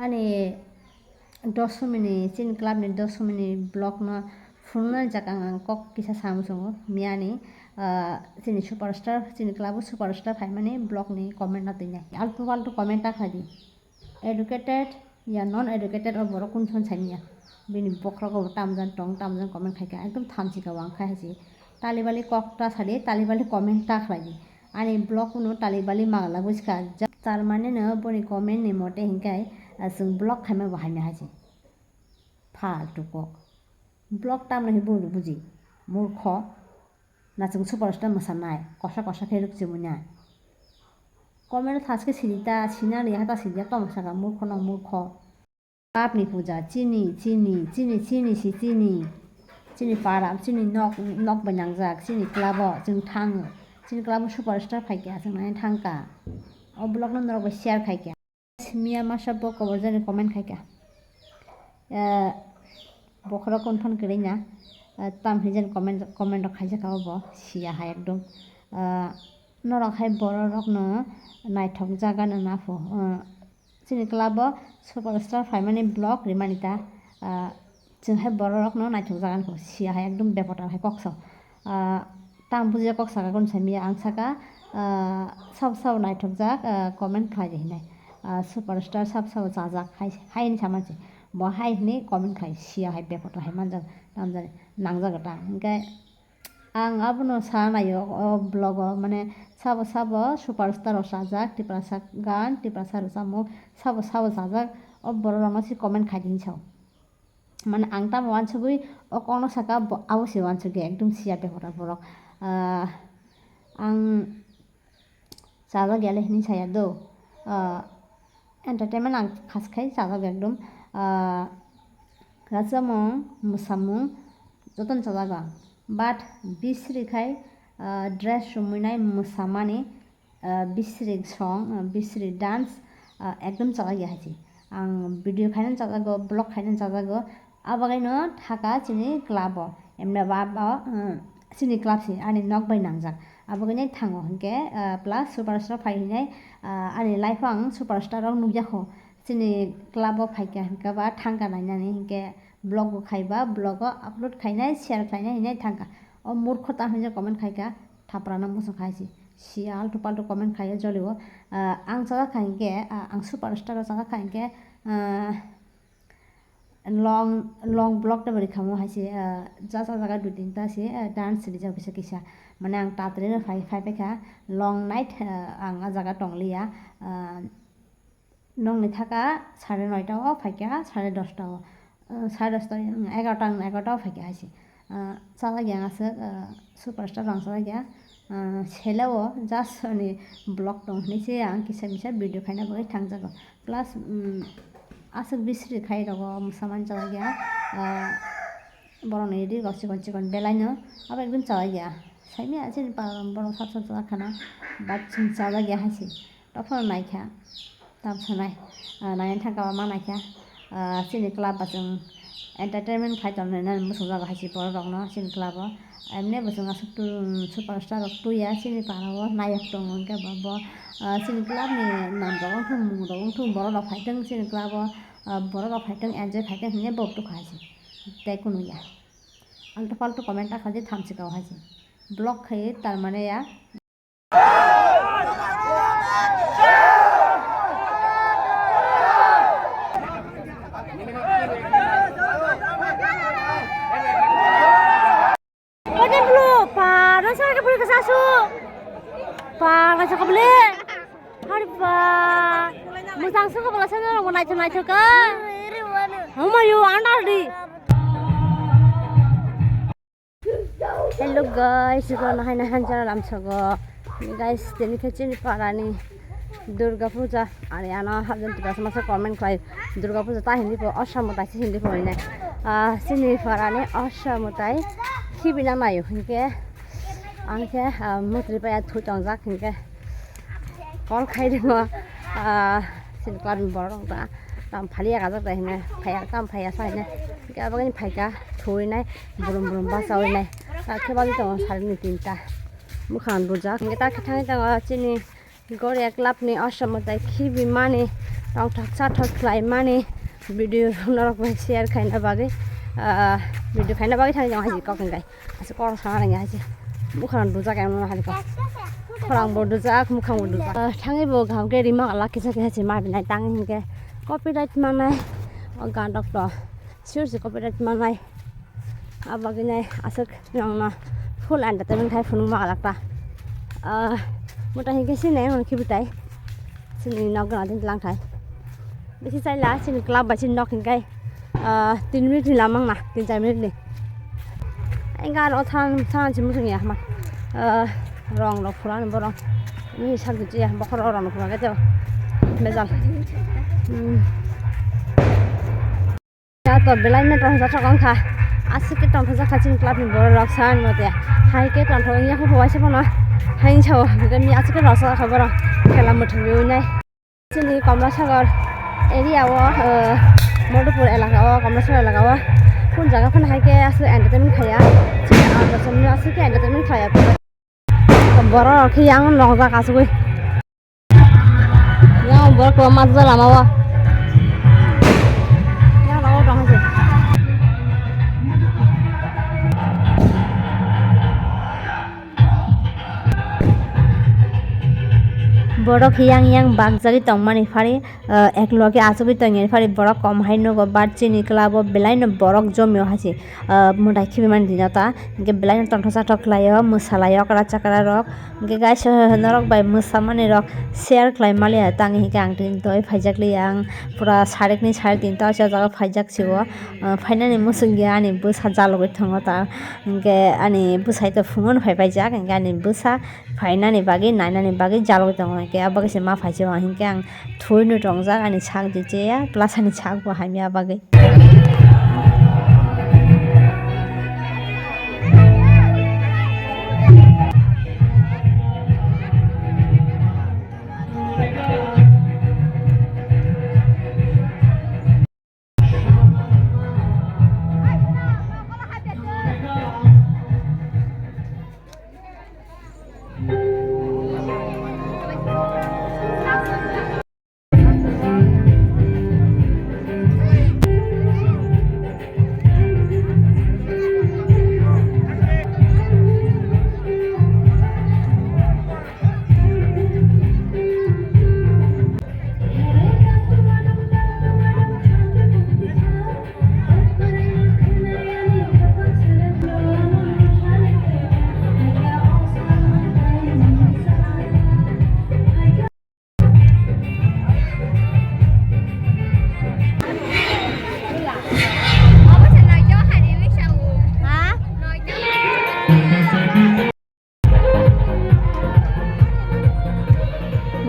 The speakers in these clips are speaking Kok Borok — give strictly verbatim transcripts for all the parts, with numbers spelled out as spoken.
Ani dosomini, chini club ni dosomini vlog no phunuknani jak ang, ang kok kisa sa muchungo. Miyani, ah, chini superstar, chini club o superstar phaimani vlog ni comment no twinai. Altu faltu comment ta khlai di. Educated ya non educated o borok kun son sani ya. Bini bokhorogo bo tamjani tong, tamjani comment khaika. Ekdom thamchi ka wang khai hasi. Tali bali kok ta sadi, tali bali comment ta khlai di. Ani vlog no tali bali magla buska. Ja-, tar mane no boni comment ni mote hinkai, ah, chwng vlog khaima bo hamya hasi. Faltu kok. Vlog tamno hi bulu buji. Murkho. Nachwng superstar mwsanai. Kosa kosa khe rwk chimui na. Comment thaske sidi ta, sina liya ta sidi ya tong saka murkho no murkho. Club ni puja, chini, chini, chini, chini si chini. Chini para, chini nok, nok bai nangjak, chini club o chwng thango. Chini club o superstar phaikha, chwng nai thangkha. O vlog no norok bai share khaikha. Miya masa bo koborjani comment khaikha. Eh, bokhorok kun phone kwrwi na. Eh, tam hinjani comment, comment rok khaijak kha obo. Siya hai ekdom. Eh, norok hai borok rok no naithok jaga no na pho. Eh, Chini club o superstar phaimani vlog rimani ta, ah, chwng hai borok rok no naithok jagan kho, siya hai ekdom bepota hai kok sao. Ah, tam bujiya kok saka kon samiya ang saka, ah, sabo sabo naithok jak, ah, comment khlai di hinai. Ah, superstar sabo sabo chajak hai, hai hinwi samansi. Bo hai hinwi comment khlai siya hai bepota hai manjak, tamjani nangjak ta. Hinkhe Ang abono sa naio o vlog o, mane sabo sabo superstar rok sajak, Tiprasa gan, Tiprasa rwchapmung sabo sabo sajak, o borok rok no se comment khai di hinwi sao. Mane ang tamo uansugui o kok no saka, bo-, abo se uansugui ekdom siya bepara borok. Ah, ang Chajak ya le hinwi saya do. Ah, entertainment ang khas khai chajak ekdom. Ah, rwchapmung, mwsamung jotono chajago ang. But bisri khai, ah, dress chumui nai mwsamani, ah, bisri song, ah, bisri dance, ah, ekdom chajak ya hai se. Ang video khainani chajago, vlog khainani chajago. Abo bagwino thaka chini club o. Emne ba, ba, uh, chini club si ani nok bai nangjak. Abo bagwino thango hinkhe, uh, plus superstar phai hinai, uh, ani life o ang superstar rok nukya kho. Chini club o phaikha hinkhe ba thangkha nainani hinkhe vlog bo khaiba, vlog o upload khainai, share khlainai hinai thangkha. O murkho ta hinwi comment khaikha, thapra no muchung khai si. Si altu paltu comment khaio jolio. Uh, ang chajak kha hinkhe, uh, ang superstar o chajak kha hinkhe, uh, Long, long vlog tei bo rikha mo hai se, ah, ja, ja jaga dui tinta se, ah, dance rijak bisa kisa. Mane ang tatri no phai, phai paikha long night, ah, ang a jaga tong liya. Ah, nokni thaka sare noita o phaikha, sare dosta o, ah, sare dosta, egarota, egarota o phaikha hai se. Ah, chajak ya ang aswk, ah, superstar rang chajak ya. Ah, sela o just ani vlog tong hinwi se ang kisa misa video khaina bagwi thangjago. Plus, um, aswk bisri khai rogo mwsamani chajak ya. Ah, borokni ri rok chikon chikon belai no abo ekdom chajak ya. Saimanya chini pa borok sat sat chajak khana, but chwng chajak ya hai se. Tokphano naikha. Tam sanai, ah, naina thangkha ba ma naikha, ah, chini club ba chwng entertainment khai tongnai nani muchungjago hai se borok rokno chini club o. Emne bo chwng aswk tu, superstar rok tuya chini para o nayok tongo hinkhe bo, bo, ah, chini club ni nam rok wngthung, mung rok wngthung, borok rok phaithung chini club o, ah, borok rok phaithung enjoy khaithung hinwi bo tukha hai se tei kunu ya. Altu faltu comment ta khaidi thamchi kao hai se. Block khai tar mane ya. Kode bulu, pa, rasa ke bulu kesasu. Pa, rasa ke bulu. Hari pa. Musang suka bala sana orang naik naik ke. Hama yo andar di. Hello guys, iko na hai na hanjara lamsogo. Guys, tini khe chini parani Durga Puja. Ari ano habjan tiprasa masa comment khlai Durga Puja ta hindi po, osa mutai si hindi po ine. Ah, chini parani osa mutai khibi na mayo hinkhe. Ang khe, ah, mutri paya thu tongjak hinkhe. Call khai ringo, ah, chini club ni borok rok ta, tam phaliya kajak ta hine, phaiya, tam phaiya sa hine, hingke abo gani phaika, thuwi nai, brum brum bachawi nai, ta khe bali tongo sari ni tinta, mukhang bujak, hingke ta khe thangwi tongo chini Goria club ni osom mwtai khibi mani, Tongthok chathok khlaimani video norok bai share khaina bagwi, ah, video khaina bagwi thangwi tong hai kok hwnkhai. Asa kok sana rang hai se. Bukhang dujak em hai kok. Khorang bo dujak, mukhang bo dujak. Ah, thangwi bo gam ke rima ala kisa kisa se ma binai tang hinkhe copyright manai. O gandok to. Sure se copyright manai. Abagwi nai aswk nongno full entertainment khai phunuk ma alak ta. Ah, mota hinkhe sini ang khibi tai. Sini nok gana din lang thai. Bisi chaila sini club bai sini nok hinkai, ah, tin minute ni lamang na, tin char minute ni. Engka aro than, than si musung ya ma. Ah, rong rok phulani borong. Ni sak di ya, bokhor rong rok phulani to. Mejal. Hmm. Ya to belai no tong sa thok wngkha. Aswk khe tong thok jak kha chini club ni borok rok sa ani mote. Hai khe tong thok wngya khe bo waisa phano. Hai wngsa o. Hingke mi aswk khe rok sa kha borok. Khela mwthangwi nai. Chini Komlasagor area o, eh, Madhupur elaka o, Komlasagor elaka o. Kun jaga phano hai khe aswk entertainment khaya. Chini ang aswk khe entertainment khaya. Borok rok khe yang nongjak asugwi. Yang borok kwbangma jora lama o. Yang lama o tong hai se. Borok yang yang bagjagwi tongmani phari, eh, ekloge achugwi tongmani phari borok kom hai nugo, but chini club o belai no borok jomio hai se. Ah, mwtai khibi mani dino ta, hinkhe belai no tongthok chathok khlaio, mwsalaio okra chakra rok. Hinkhe guys, norok bai mwsamani rok share khlai maliya tang hinkhe ang tini doi phaijak liya, ang pura sarik ni sari tinta o jaga phaijak sio. Ah, phainani mwswk ya ani bwsa jalogwi tongo ta, hinkhe ani bwsai to phungo no phai paijak, hinkhe ani bwsa phainani bagwi nainani bagwi jalogwi tongo, hinkhe abo kaisa ma phaisio, hinkhe ang thwi no tongjak ani sak je cheya plus ani sak bo hamya bagwi.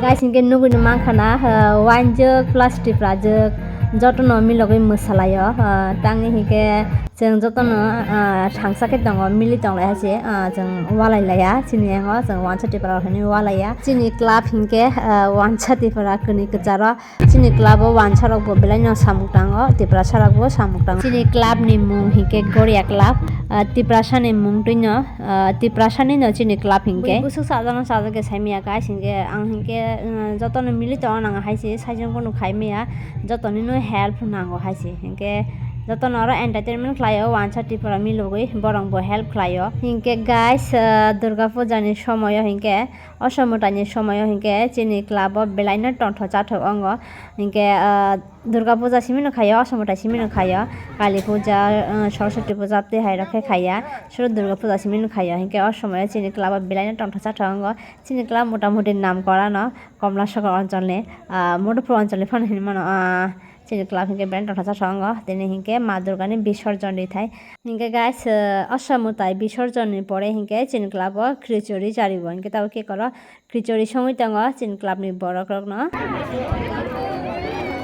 Guys, hinkhe nugwi no mankha na, ah, wanjwk plus Tiprajwk jotono milogwi mwsalaio, ah, tangwi hinkhe chwng jotono, ah, thangsa khe tongo, mili tonglai hai se, ah, chwng walai laiya, chini yango chwng wansa Tipra rok hinwi walaiya. Chini club hinkhe, ah, wansa Tipra kwnwi kwcharo. Chini club o wansa rok bo belai no samung tango, Tiprasa rok bo samung tango. Chini club ni mung hinkhe Goria Club, ah, Tiprasa ni mung twi no, ah, Tiprasa ni no chini club hinkhe. Bwswk sajagno sajagkhe saimaya guys, hinkhe ang hinkhe, ah, jotono mili tongo nang hai se, saichung kunu khaimaya, jotoni no help nango hai se, hinkhe jotono oro entertainment khlaio wansa Tripura milogwi, borok bo help khlaio. Hinkhe guys, ah, Durga Puja ni somoyo hinkhe, o somotaini somoyo hinkhe chini club o belaino tongthok chathok wngo. Hinkhe, ah, Durga Puja simi no khaio, o somotai simi no khaio, Kali Puja, ah, Saraswati Puja tei hai rok khe khaiya, suro Durga Puja simi no khaio. Hinkhe o somoyo chini club o belaino tongthok chathok wngo. Chini club motamuti nam kora no Komlasogor oncholni, ah, Madhupur oncholni phano hinwi mano, ah, Chini club hinkhe band rok thangsa tongo, tini hinkhe Ma Durgani bisorjon rithai. Hinkhe guys, o somotai bisorjonni pore hinkhe chini club o khichuri charibo. Hinkhe tabuk khe koro khichuri songwi tongo chini club ni borok rokno.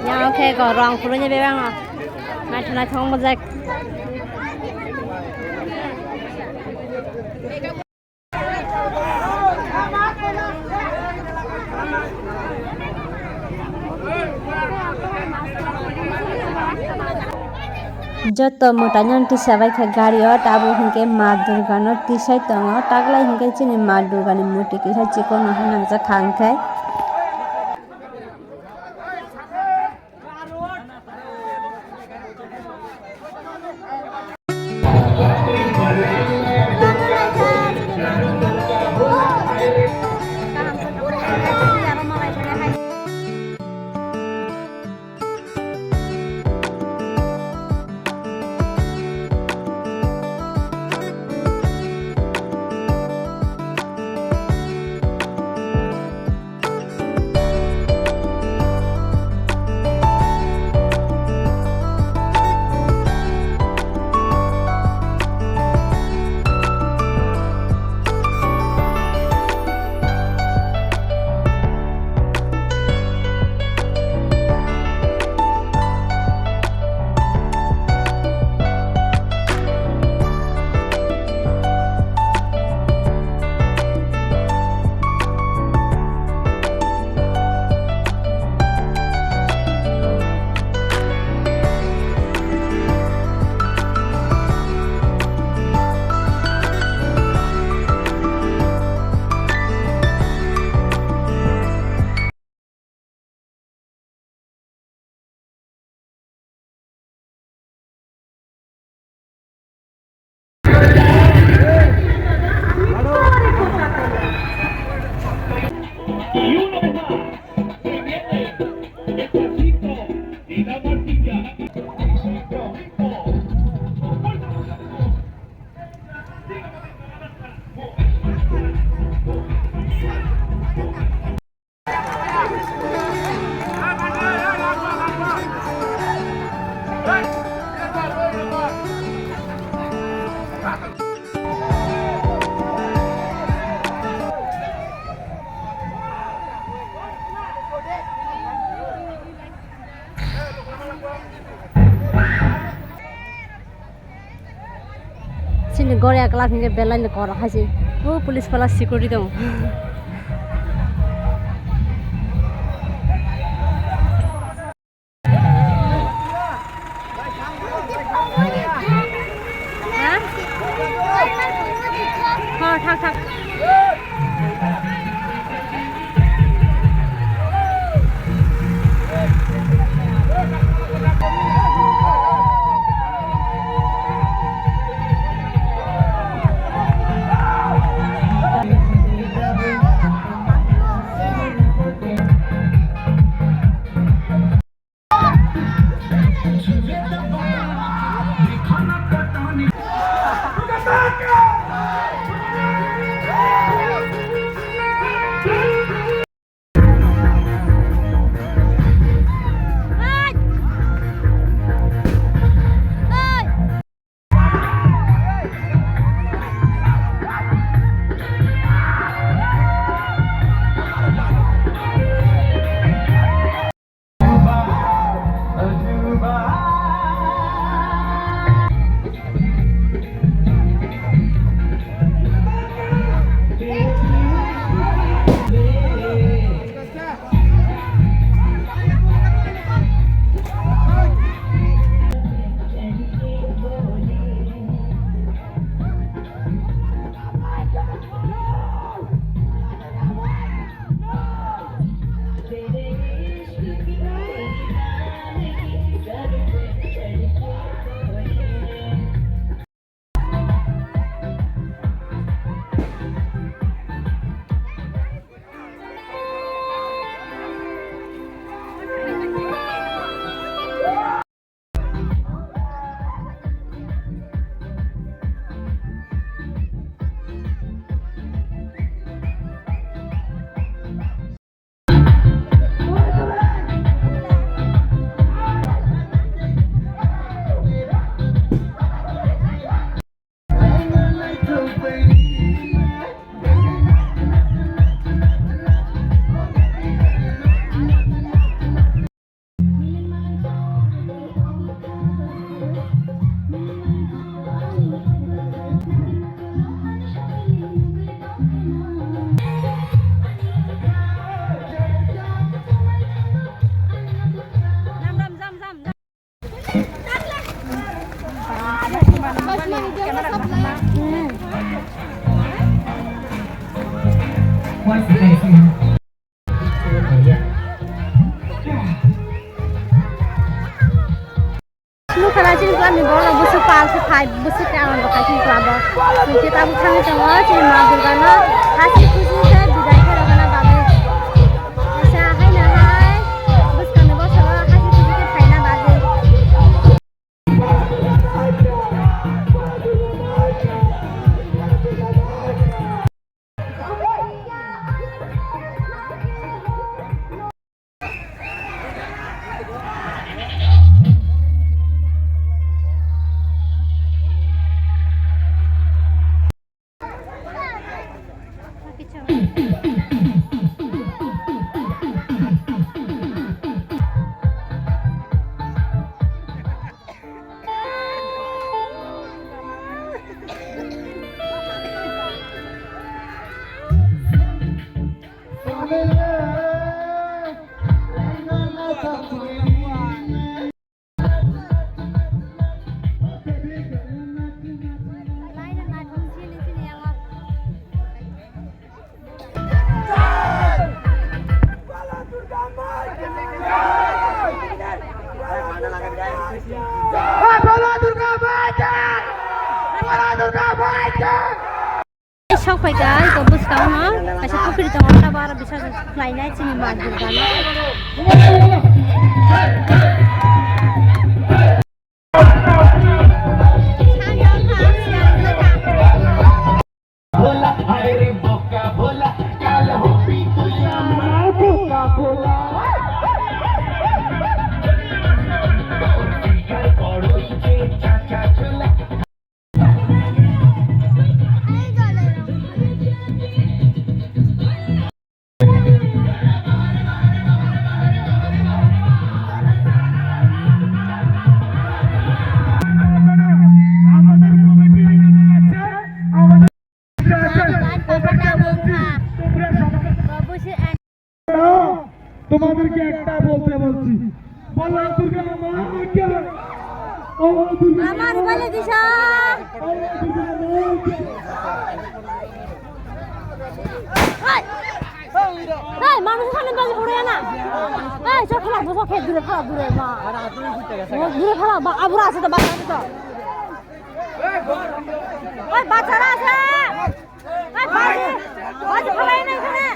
Yang khe ko rong phuluni bebak no. Naithok naithok wngjak. Joto mwtaino tisa bai kha gari o, tabuk hinkhe Ma Durga no tisai tongo, taklai hinkhe chini Ma Durga ni murti kisa chikon no hanajak kha hinkhe. Korea club hingke belai ni korak hai se. O police pala security dong. Ha? Ha, thak, thak. Nukha na chini club ni borok rok bwswk pal khe phai, bwswk khe aron rok khai chini club o. Chwng khe tabuk thangwi tongo chini ma Durga no hasti khusi khe bidai khe rwna bagwi. Kaisa haino hai bwskang ni bosoro hasti khusi khe phaina bagwi. Sok phaikha iko bwskango kaisa pukhri tongo, abo aro bisa khlainai chini ma Durga no. তাদেরকে একটা বলতে বলছি, বলো দুর্গা মা কে, ও দুর্গা আমার বলে দিশা। ও দুর্গা মা কে। এই, এই, মানুষ এখানে বাজে পড়ে না। এই, চোখ খেলা, চোখ খেয়ে দূরে ফেলা, দূরে মা। ও, দূরে ফেলা, বা, আবুরা আছে তো, বাচ্চা আছে তো। এই, বাচ্চারা আছে। এই, বাজে, বাজে ফেলাই না এখানে।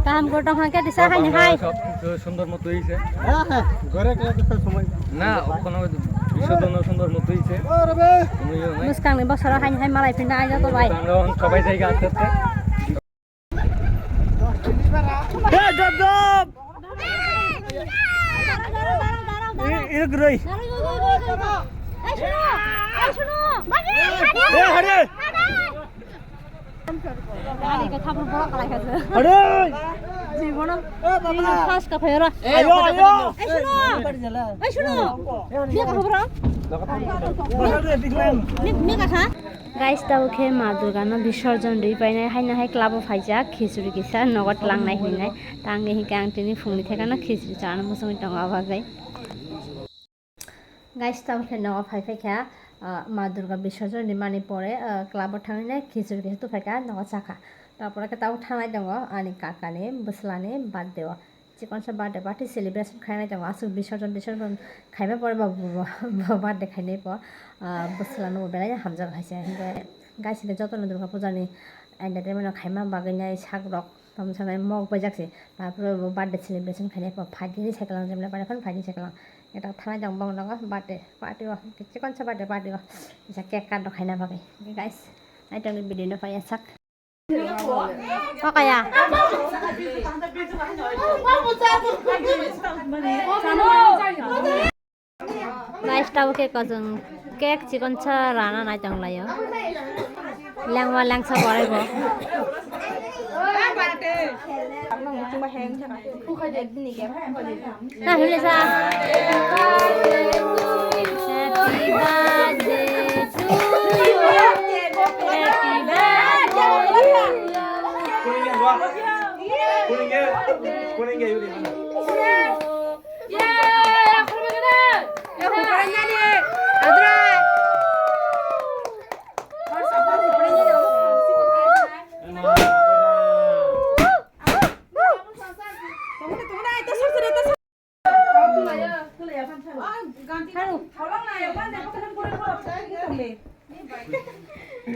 Kaham gotong hangke disa hai ni hai. সব কিছু সুন্দর মতো হইছে। হ্যাঁ, হ্যাঁ, ঘরে গেলে তো সব সময়। না, ওখানে বিসর্জন সুন্দর মতো হইছে। কোনো ইয়ে নাই। Muskang ni bosoro hai ni hai malai phina aja to bai. আমরা এখন সবাই জায়গা আস্তে আস্তে। এই, জব, জব। এই, এই, রই। এই, শোনো, এই, শোনো। এই, হারে। আরে, কে থাপড় বড় কলাই খাইছে। আরে। জীবন। এই, বাবা। এই, শ্বাস কাঁপায় ওরা। আয়ো, আয়ো। এই, শোনো। এই, শোনো। কে কথা বড়? কে, কে কথা? Guys, tabuk khe Ma Durga no bisorjon rwi painai, haino hai club o phaijak, khichuri kisa nogo tlangnai hinwi nai. Tangwi hinkhe ang tini phungni thekano khichuri chana muchungwi tongo o bagwi. Guys, tabuk khe nogo phai phaikha, ah, Ma Durga bisorjon rimani pore, ah, club o thangwi nai khichuri kisa tuphaikha, nogo chakha. Tapore khe tabuk thangnai tongo ani kakani bwslani birthday o. Chikonsa birthday party celebration khainai tongo, aswk bisorjon, bisorjon khaima pore bo, bo, bo, bo birthday khainai bo, ah, bwsla no belai hamjak hai se. Hinkhe guys, hinkhe jotono Durga puja ni entertainment no khaima bagwi nai sak rok tamo sanai mok baijak se. Tapore bo birthday celebration khainai bo phaidi ni cycle ang jemle bare phano phaidi cycle ang. Eta thanai tong bong nogo birthday party o, chikonsa birthday party o. Kisa cake cut rok khaina bagwi. Hinkhe guys, nai tongni video no paiya sak. O kaya. Guys, tabuk khe kosong cake chikonsa rana nai tong laio. Lengma lengsa borai bo. Na hule sa. Happy birthday to you.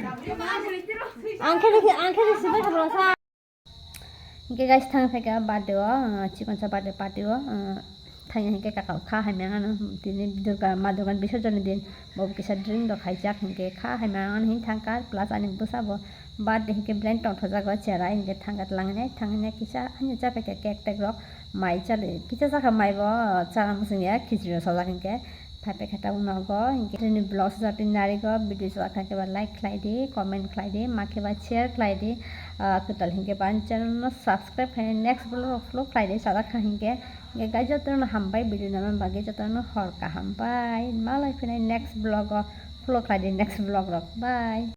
Happy birthday to you. Ang khe, ang khe sibai kha bro sa. Hinkhe guys, thang phaikha birthday o, ah, chikonsa birthday party o, ah, thangya hinkhe kaka kha hamya ano tini Durga, Ma Durga ni bisorjon ni din. Bo kisa drink rok khaijak hinkhe kha hai ma ang hin thangkha plus ani bwsa bo birthday hinkhe belai tongthokjago chera hinkhe thangkha tlangnai thangnai kisa ani chapaikha cake tek rok mai chali kisa chakha mai bo chana muchungya khichiri rok sajak hinkhe phaipaikha tabuk nogo hinkhe nini vlog sajak tini narigo video sajak kha khe ba like khlai di comment khlai di ma khe ba share khlai di ah, kwtal hinkhe ba ani channel no subscribe khlai di next vlog rok upload khlai di sajak kha hinkhe. Hinkhe guys, jotono hambai video naina bagwi, jotono hor kaham bai. Malai phinai next vlog o follow khlai di next vlog rok. Bye.